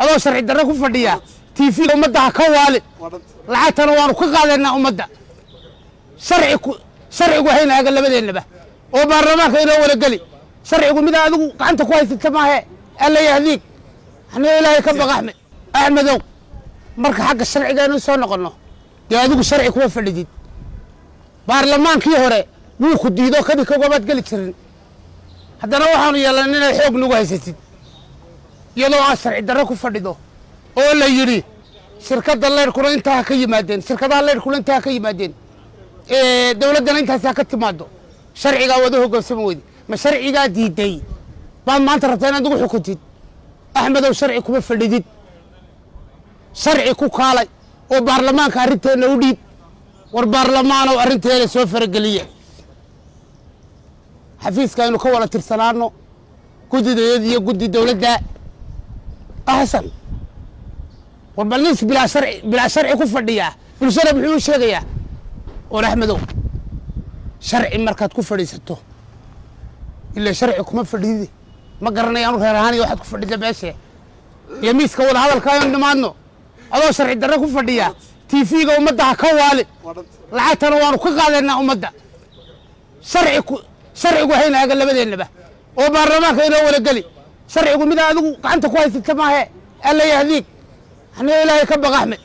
Adoo sharci darro ku fadhiya TV ummadda ha ka waali. Lacagtana waanu ka qaadaynaa ummadda. Sharci ku sharcigu haynaaga labadeennaba oo baarlamaanka inoo wada geli. Sharcigu mid adigu gacanta ku haysata maahe. Alla yahdiig, anigo Ilaahay ka baqa. Axmed, Axmedow, marka xagga sharciga aynu soo noqonno, dee adigu sharci kuma fadhidid. Baarlamaankii hore wuu ku diido, kadi kogamaad geli jirin. Haddana waxaanu yeelan inaad xoog nagu haysatid iyadoo aad sharci darro ku fadhido, oo la yidhi shirkadda leyrkuna intaa ha ka yimaadeen, shirkadaha leyrkuna intaa ha ka yimaadeen, dowladdana intaas ha ka timaado. Sharcigaa wada hoggaansama weydi. Ma sharcigaa diiday baad maanta rabtaa inaad ugu xukuntid? Axmedow, sharci kuma fadhidid. Sharci ku kaalay oo baarlamaanka arrinteenna u dhiib. War baarlamaanow, arrinteena soo farageliya. Xafiiska aynu ka wada tirsanaano, guddidayad iyo guddi dowladda axsan. War bal nin bilaa sharci ku fadhiyaa bulshada muxuu u sheegayaa? War Axmedow, sharci markaad ku fadhiisato, ila sharci kuma fadhidi. Ma garanaya anu reer ahaan iyo waxaad ku fadhida meeshe iyo miiska wada hadalka aynu nimaadno. Adoo sharci darro ku fadhiya TV-ga ummadda ha ka waali. Lacagtana waanu ka qaadaynaa ummadda. Sharci ku sharcigu haynaaga labadeennaba oo baarlamaanka inoo wada geli. Sharcigu mid adigu gacanta ku haysata maahe. Alla yahdiig, anigo Ilaahay ka baqa. Axmed.